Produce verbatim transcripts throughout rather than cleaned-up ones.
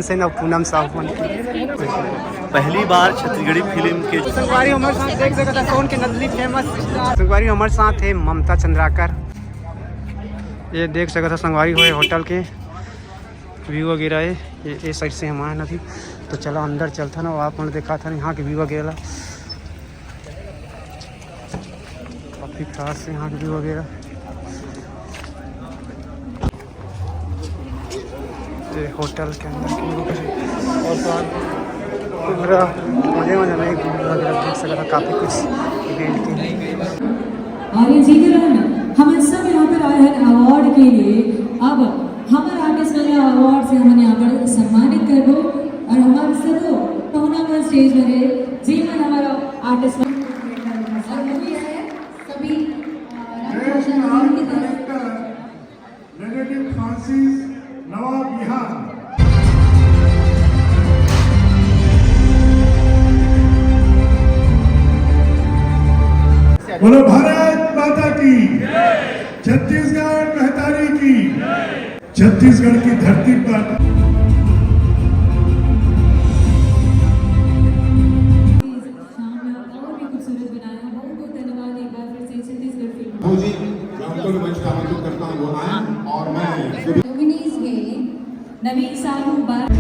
सेन अउ पूनम साहू मन के। पहली बार छत्तीसगढ़ी फिल्म के संगवारी हमर साथ देख सकत हव, सोन के नदली फेमस स्टार। संगवारी हमर साथ हे ममता चंद्राकर। ये देख सकत हव संगवारी हो होटल के व्यू वगैरह हे। ये, ये साइड से हम आए ना अभी, तो चला अंदर चलथन अउ आप मन दिखाथन यहाँ के व्यू वगैरह ला। काफ़ी खास है यहाँ के व्यू वगैरह। ये होटल के अंदर के व्यू वगैरह। और तो और पूरा मजे मजे में एक व्यू वगैरह देख सकत हव, काफ़ी कुछ इवेंट के। और ये जीते रहे ना, हम सब यहाँ पर आए हैं अवार्ड के लिए। अब हमर आर्टिस्ट मन ला अवार्ड से हमन यहाँ पर सम्मानित करबो और हमर सबो पहुना मन स्टेज में रहे, जे मन हमर आर्टिस्ट मन और वो भी है सभी, अ, जय Shri Ram collector, negative Francis, नवा बिहार। बोलो भारत माता की, छत्तीसगढ़ महतारी की। छत्तीसगढ़ की धरती पर शाम में और भी खूबसूरत बनाया। बहुत बहुत धन्यवाद एक बार फिर से छत्तीसगढ़ फिल्म। बाबू जी, मैं उनको भी मंच पर आमंत्रित करता हूँ, वो आए और मैं नॉमिनीज में नवीन साहू बार।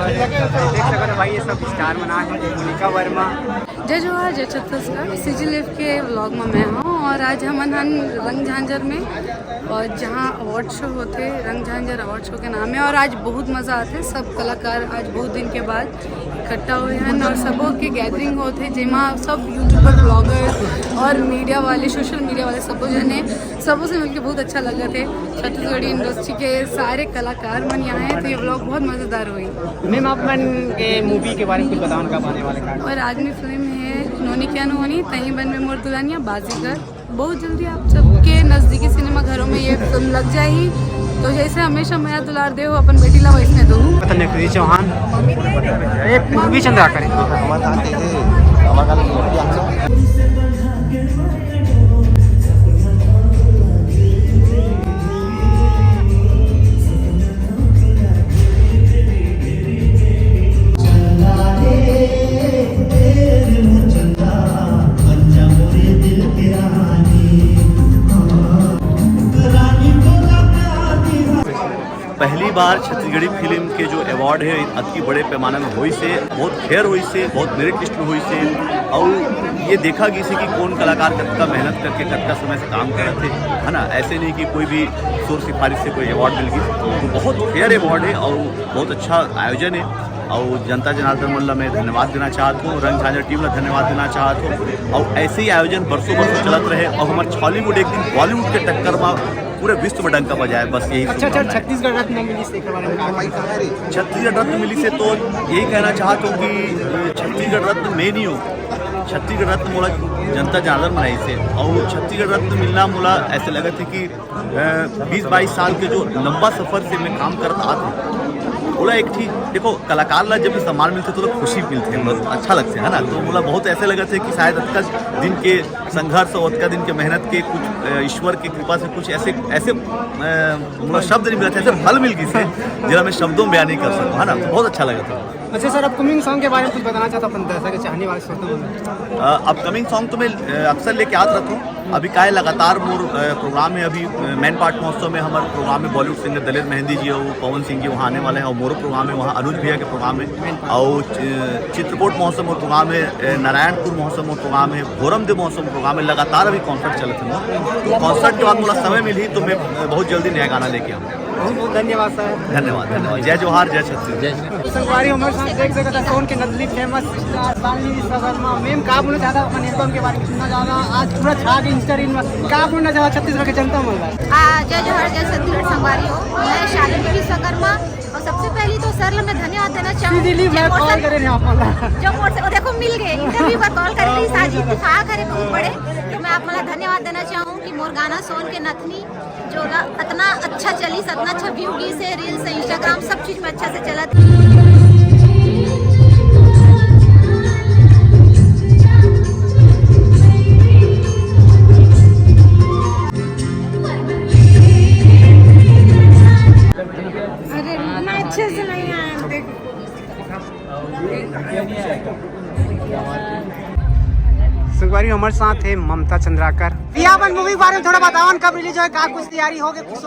देख सकते हो भाई, ये सब स्टार बना है, मोनिका वर्मा। जय जोहार, जय छत्तीसगढ़। सीजी लाइव के व्लॉग में मैं हूँ और आज हमन हन रंग झांझर में और जहाँ अवार्ड शो होथे, रंग झांझर अवार्ड शो के नाम है। और आज बहुत मज़ा आथे, सब कलाकार आज बहुत दिन के बाद इकट्ठा हुए हैं और सबो के गैदरिंग होथे, जेमा सब यूट्यूबर, ब्लॉगर्स और मीडिया वाले, सोशल मीडिया वाले सबो जने, सबो से मिलके बहुत अच्छा लगथे। छत्तीसगढ़ी इंडस्ट्री के सारे कलाकार मन यहाँ हैं, तो ये व्लॉग बहुत मज़ेदार होई। मैम, आप मन के मूवी के बारे में कुछ बताओ, कब आने वाले का? और आदमी फिल्म है नोनी क्या नोनी, तहीं बन में मोर दुल्हनिया, बाजीगर। बहुत जल्दी आप सबके नज़दीकी सिनेमा घरों में ये फिल्म लग जाही। तो जैसे हमेशा मया दुलार दे हो अपन बेटी ला, वैसने दो। पता नहीं, कृति चौहान, ये मूवी चंद्रा करे। पहली बार छत्तीसगढ़ी फिल्म के जो अवार्ड है, अतकी बड़े पैमाना में होइस हे, बहुत फेयर होइस हे, बहुत मेरिट लिस्ट में होइस हे। और ये देखा गिस हे कि कौन कलाकार कतका मेहनत करके कतका समय से काम करत हे, है ना। ऐसे नहीं कि कोई भी शोर सिफारिश से कोई अवार्ड मिल गिस। तो बहुत फेयर अवार्ड है और बहुत अच्छा आयोजन है। और जनता जनार्दन मन ला मैं धन्यवाद देना चाहत हूँ, रंग झांझर टीम ला धन्यवाद देना चाहत हूँ। और ऐसे ही आयोजन बरसों बरसों चलत रहे और हमर छॉलीवुड एक दिन बॉलीवुड के टक्कर में पूरे विश्व में डंका बजाए, बस यही अच्छा, अच्छा, शुभकामनाएं। छत्तीसगढ़ रत्न मिलिस, एकर बारे में का कहना? छत्तीसगढ़ रत्न मिलिस हे तो यही कहना चाहत हूँ कि छत्तीसगढ़ रत्न मैं नहीं हूँ, छत्तीसगढ़ रत्न मोला जनता जनार्दन बनाइस हे। और छत्तीसगढ़ रत्न मिलना मोला ऐसे लगत हे कि, अ, बीस बाईस साल के जो लंबा सफर से मैं काम करत आत हूँ, मोला एक चीज देखो, कलाकार ला जब सम्मान मिलथे तो ओला खुशी मिलथे, मतलब अच्छा लगथे, है ना। तो मोला बहुत ऐसे लगत हे कि शायद अतका दिन के संघर्ष और अतका दिन के मेहनत के कुछ, अ, ईश्वर की कृपा से कुछ ऐसे, ऐसे, अ, मोला शब्द नहीं मिलत हे, ऐसे फल मिल गिस हे, जेला मैं शब्दों में बयान नहीं कर सकूँ, है ना। तो बहुत अच्छा लगत हे। अच्छा सर, अपकमिंग सॉन्ग के बारे में कुछ बताना चाहता हूँ अपन दर्शक के, चाहने वाले श्रोता मन? अ, अपकमिंग सॉन्ग तो मैं, अ, अक्सर लेके आत रहता हूँ। अभी का है, लगातार मोर, अ, प्रोग्राम है, अभी, अ, मैनपाट महोत्सव में हमर प्रोग्राम है, बॉलीवुड सिंगर दलेर मेहंदी जी और पवन सिंह जी वहाँ आने वाले हैं, और मोरो प्रोग्राम है वहाँ, अनुज भैया के प्रोग्राम है, और चि-, चित्रकोट महोत्सव में प्रोग्राम है, अ, नारायणपुर महोत्सव में प्रोग्राम है, भोरमदेव महोत्सव में प्रोग्राम है। लगातार अभी कॉन्सर्ट चलत है, तो कॉन्सर्ट के बाद मोला समय मिलही तो मैं, अ, बहुत जल्दी नया गाना लेके आऊँ। बहुत बहुत धन्यवाद सर। धन्यवाद, धन्यवाद। जय जोहार, जय छत्तीसगढ़। संगवारी हमर साथ देख सकत हव, सोन के नदली famous star Shalini Vishwakarma. Ma'am, का बोलना चाहत हव अपन एल्बम के बारे में? कितना ज्यादा आज पूरा छा गई इंस्टा रील में, का बोलना चाहत हव छत्तीसगढ़ के जनता मन ला? आ, जय जोहार, जय छत्तीसगढ़ संगवारी हो। मैं शालिनी विश्वकर्मा और सबसे पहली तो सर ला मैं धन्यवाद देना चाहूँ, सीधे मैं जो मोर कॉल से, करे रहे आप वाला। जो मोर से, वो देखो मिल गए, इंटरव्यू पर कॉल करे रही, साजी इतफाक हरे बहुत बड़े। तो मैं आप वाला धन्यवाद देना चाहूँ कि मोर गाना सोन के नथनी जो ला-, अतना अच्छा चलिस, अतना अच्छा व्यू गिस हे, रील्स, Instagram, सब चीज में अच्छा से चलत। हमारे साथ है ममता चंद्राकर। भैया, अपन मूवी के बारे में थोड़ा बताओ ना, कब रिलीज होय, का कुछ तैयारी हो गई, कुछ?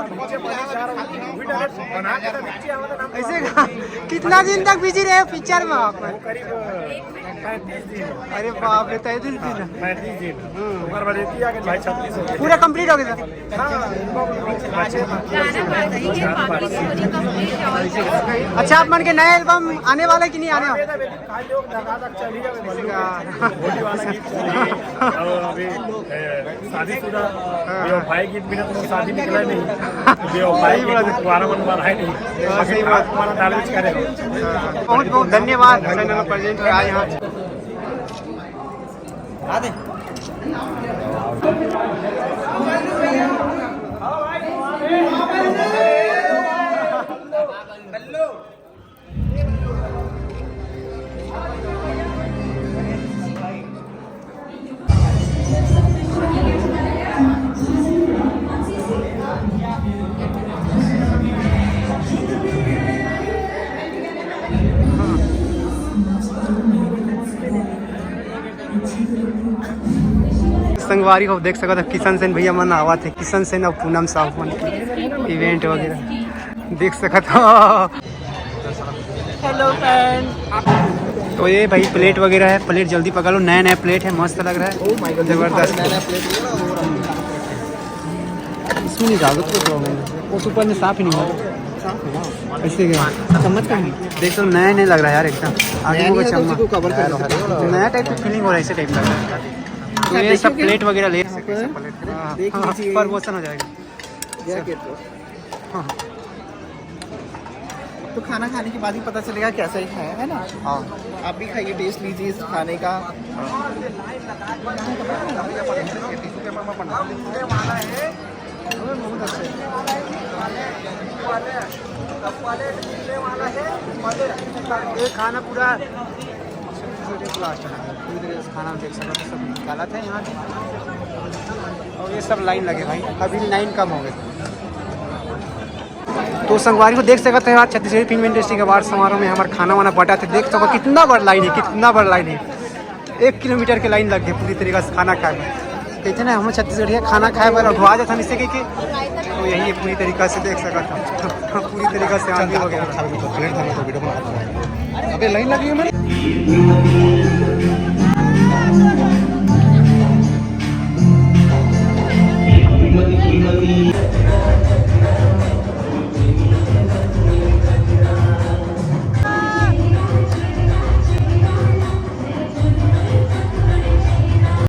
ऐसे का? कितना दिन तक बिजी रहे पिक्चर में आप? करीब पैंतीस दिन। अरे बाप रे, तैंतीस दिन। पैंतीस दिन। हम्म। ओकर बाद एती आके भाई छत्तीस हो गए। पूरा कंप्लीट हो गया था। अच्छा, आप मन के नया एल्बम आने वाला है कि नहीं आने वाला? खाली लोग धकाधक चली जावे, भोली वाला गीत चली। और अभी, ए, शादीशुदा बेवफाई गीत बिना तो शादी निकला नहीं। बेवफाई सही बात है। दोबारा मन मारा है नहीं। हाँ, सही बात। हमारा डाले करे। हाँ, बहुत बहुत धन्यवाद चैनल प्रेजेंट पे आए यहाँ। संगवारी हो, देख सकत हो, किशन सेन भैया मन आवत हे। किशन सेन अउ पूनम साहू मन के इवेंट वगैरह देख सकत हो। Hello friend. तो ये भाई प्लेट वगैरह है, प्लेट जल्दी पकड़ लो, नया नया प्लेट है, मस्त लग रहा है। Oh my God, जबरदस्त। नया नया प्लेट। इसमें नहीं डालो तो प्रॉब्लम है, वो ऊपर में साफ ही नहीं हुआ। ऐसे क्या? चम्मच का है। देख तो नया नया लग रहा है यार एकदम। आगे नया वो नहीं है, तो चम्मच। उसी को कवर कर सकते हो। नया टाइप की फीलिंग हो रहा है, ऐसे टाइप लग रहा है। तो ये सब प्लेट वगैरह ले सकते हैं। हाँ, प्रमोशन हो जाएगा। हाँ। तो खाना खाने के बाद ही पता चलेगा कैसा ही है, है ना? हाँ। आप भी खाइए, टेस्ट लीजिए इस खाने का। ये खाना पूरा लास्ट है, पूरी तरीके से खाना देख सकते हो, सब निकाला था यहाँ से। और ये सब लाइन लगे भाई, अभी लाइन कम हो गई। तो संगवारी हो, देख सकते हैं आज छत्तीसगढ़ी फिल्म इंडस्ट्री के अवार्ड समारोह में हमारा खाना वाना बटा थे। देख सको कितना बड़ लाइन है, कितना बड़ लाइन है। एक किलोमीटर के लाइन लग गए पूरी तरीका से खाना खाए में। कहते ना हम छत्तीसगढ़िया खाना खाए बर अघवा जात हन, इससे कि, कि तो यही है पूरी तरीका से देख सकत हो। पूरी तरीका से आंधी वगैरह। प्लेट धरना तो वीडियो बना। अबे लाइन लगी है मेरे।